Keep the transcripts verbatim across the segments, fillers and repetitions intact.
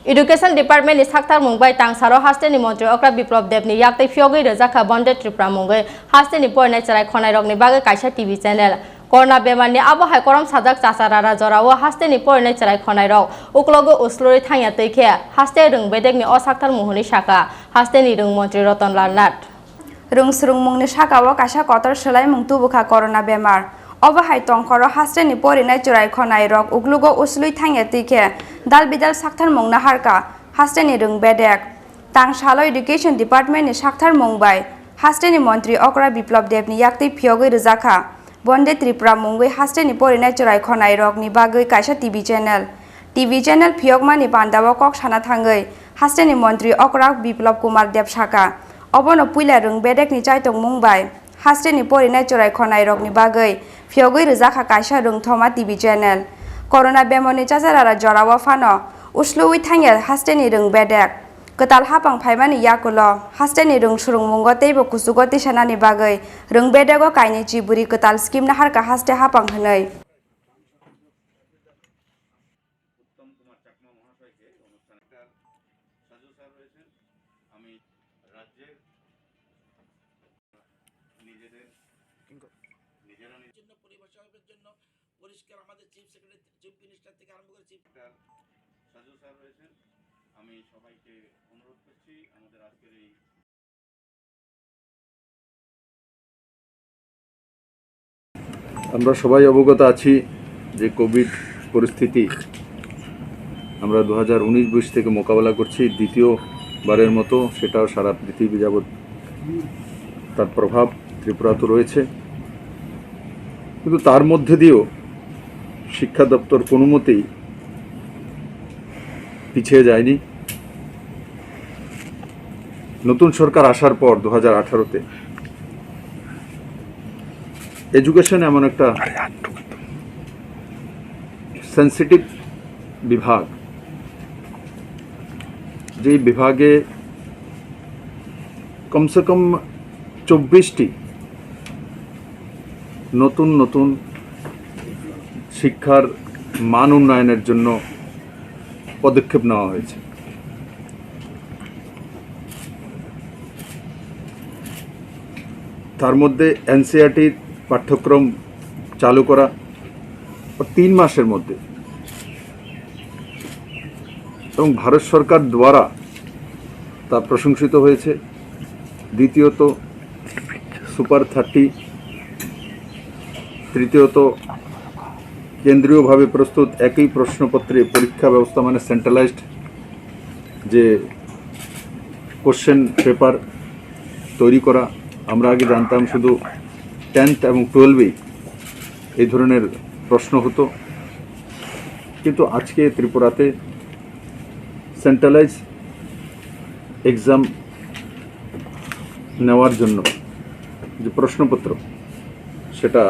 Education Department ni sakthar mung bai tangsaro haste ni montri okra Biplop Deb ni yaktwi phiyogwi rwjakha Bonde Tripura mungwi haste ni porinai chwrai khonai rok ni bagwi kaisa T V channel. Corona bemar ni abo hai korom sajak Chacharara jorao haste ni porinai chwrai khonai rok uklogo uslurwi thangya twi khe haste rwng bedek ni o sakthar mung hwnwi sakha haste ni rwng montri Roton Lal Nath. Rwng swrwngmungni sakao kaisa kotor swlaimung tubukha corona bemar. Obo hai tongkhoro hasteni porinai chwrai khonai rok uklugo uslui thangya twi khe dal bidal sakthar mung naharkha hasteni rwng bedek. Tang salo Education Department ni sakthar mung bai hasteni montri okra Biplop Deb ni yaktwi phiyogwi rwjakha. Bonde Tripura mungwi hasteni porinai chwrai khonai rokni bagwi kaisa T V channel. T V channel phiyokmani pandao kok sana thangwi hasteni montri okra Biplop Kumar Deb saka, obono puila rwng bedekni chaitokmung bai hasteni porinai chwrai khonai rokni bagwi phiyogwi rwjakha kaisa rwngthoma T V channel. Corona bemorni chajarara jorao phano usluwi thangya hasteni rwng bedek. Kwtal hapang phaimani yakulo hasteni rwng swrwngmungo teibo kuchugo tisanani bagwi rwng bedego kainwi chiburi kwtal scheme naharkha haste hapang hwnwi. Uttam কুমার চাকমা মহাশয়কে অনুষ্ঠানে। ডাক্তার সাজু স্যার রয়েছেন, আমি রাজ্যের নিজেদের নিজেরা নিজ- জন্য পরিবেশকের জন্য পরিষ্কার আমাদের চিফ সেক্রেটারি, চিফ মিনিস্টার থেকে আরম্ভ করে চিফ ডাক্তার সাজু স্যার রয়েছেন, আমি সবাইকে অনুরোধ করছি আমাদের আজকের এই আমরা সবাই অবগত আছি যে কোভিড পরিস্থিতি আমরা দু হাজার উনিশ বিশ থেকে মোকাবেলা করছি, দ্বিতীয়বারের মতো সেটাও সারা পৃথিবী যাবৎ তার প্রভাব ত্রিপুরাতেও রয়েছে। কিন্তু তার মধ্যে দিয়েও শিক্ষা দপ্তর কোনো মতেই পিছিয়ে যায়নি। নতুন সরকার আসার পর দু হাজার আঠারোতে এডুকেশন এমন একটা সেন্সিটিভ বিভাগ, যে বিভাগে কমসে কম চব্বিশটি নতুন নতুন শিক্ষার মান উন্নয়নের জন্য পদক্ষেপ নেওয়া হয়েছে। তার মধ্যে এনসিইআরটির পাঠ্যক্রম চালু করা ও তিন মাসের মধ্যে, এবং ভারত সরকার দ্বারা তা প্রশংসিত হয়েছে। দ্বিতীয়ত, সুপার থার্টি, তৃতীয়ত, কেন্দ্রীয়ভাবে প্রস্তুত একই প্রশ্নপত্রে পরীক্ষা ব্যবস্থা, মানে সেন্ট্রালাইজড যে কোশ্চেন পেপার তৈরি করা। আমরা আগে জানতাম শুধু টেন্থ এবং টুয়েলভেই এই ধরনের প্রশ্ন হতো, কিন্তু আজকে ত্রিপুরাতে সেন্ট্রালাইজ এক্সাম নেওয়ার জন্য যে প্রশ্নপত্র, সেটা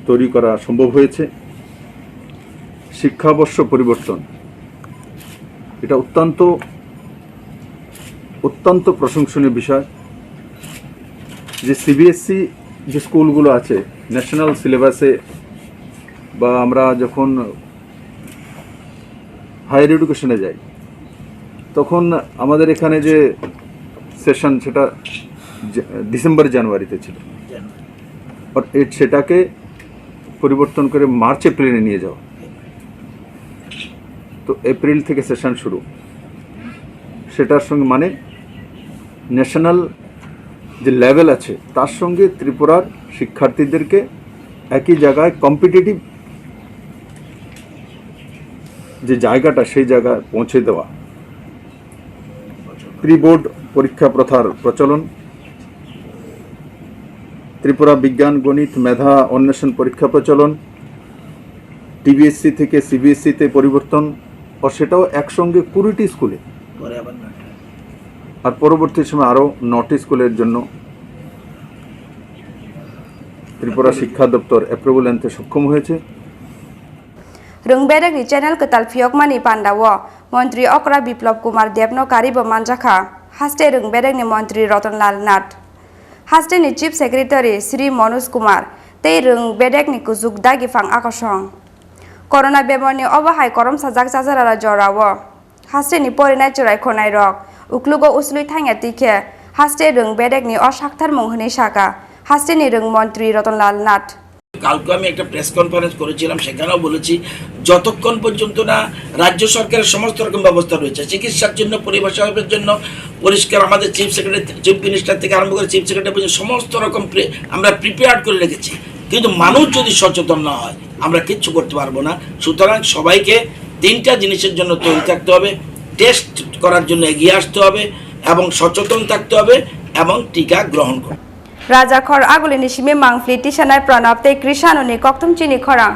তৈরি করা সম্ভব হয়েছে। শিক্ষাবর্ষ পরিবর্তন, এটা অত্যন্ত, অত্যন্ত প্রশংসনীয় বিষয় যে সিবিএসই যে স্কুলগুলো আছে, ন্যাশনাল সিলেবাসে বা আমরা যখন হায়ার এডুকেশনে যাই, তখন আমাদের এখানে যে সেশন, সেটা জা-, ডিসেম্বর জানুয়ারিতে ছিল। আর এ-, সেটাকে পরিবর্তন করে মার্চ এপ্রিলে নিয়ে যাওয়া। তো এপ্রিল থেকে সেশন শুরু। সেটার সঙ্গে, মানে, ন্যাশনাল যে লেভেল আছে, তার সঙ্গে ত্রিপুরার শিক্ষার্থীদেরকে একই জায়গায় কম্পিটিটিভ যে জায়গাটা, সেই জায়গায় পৌঁছে দেওয়া। প্রি বোর্ড পরীক্ষা প্রথার প্রচলন, ত্রিপুরা বিজ্ঞান গণিত মেধা অন্বেষণ পরীক্ষা প্রচলন, টিবিএসসি থেকে সিবিএসসিতে পরিবর্তন, ও সেটাও একসঙ্গে কুড়িটি স্কুলে। পরে আবার নয়টা। আর পরবর্তী সময় আরও নটি স্কুলের জন্য ত্রিপুরা শিক্ষা দপ্তর অ্যাপ্রুভাল আনতে সক্ষম হয়েছে। Rwng bedekni channel kwtal phiyokmani pandao montri okra Biplop Kumar Debno karibo manjakha, haste rwng bedekni montri Roton Lal Nath, hasteni chief secretary Sri Manoj Kumar tei rwng bedekni kuchuk dagi phang akosong. Corona bemorni obo hai korom sajak chajarara jorao hasteni porinai chwrai khornairok. Uklugo uslui thangya twi khe haste rwng bedekni o saktharmung hwnwi sakha hasteni rwng montri Rotonlal Nath. কালকে আমি একটা press conference করেছিলাম, সেখানেও বলেছি, যতক্ষণ পর্যন্ত না রাজ্য সরকারের সমস্ত রকম ব্যবস্থা রয়েছে, চিকিৎসার জন্য, পরিষেবার জন্য পরিষ্কার, আমাদের চিফ সেক্রেটারি, চিফ মিনিস্টার থেকে আরম্ভ করে চিফ সেক্রেটারি পর্যন্ত সমস্ত রকম প্রে-, আমরা প্রিপেয়ার্ড করে রেখেছি, কিন্তু মানুষ যদি সচেতন না হয়, আমরা কিচ্ছু করতে পারবো না। সুতরাং সবাইকে তিনটা জিনিসের জন্য তৈরি থাকতে হবে: টেস্ট করার জন্য এগিয়ে আসতে হবে এবং সচেতন থাকতে হবে এবং টিকা গ্রহণ করতে হবে। Rajakhor agulini simi mangpli tisanai Pranab tei Krishanoni kokthum chini khorang.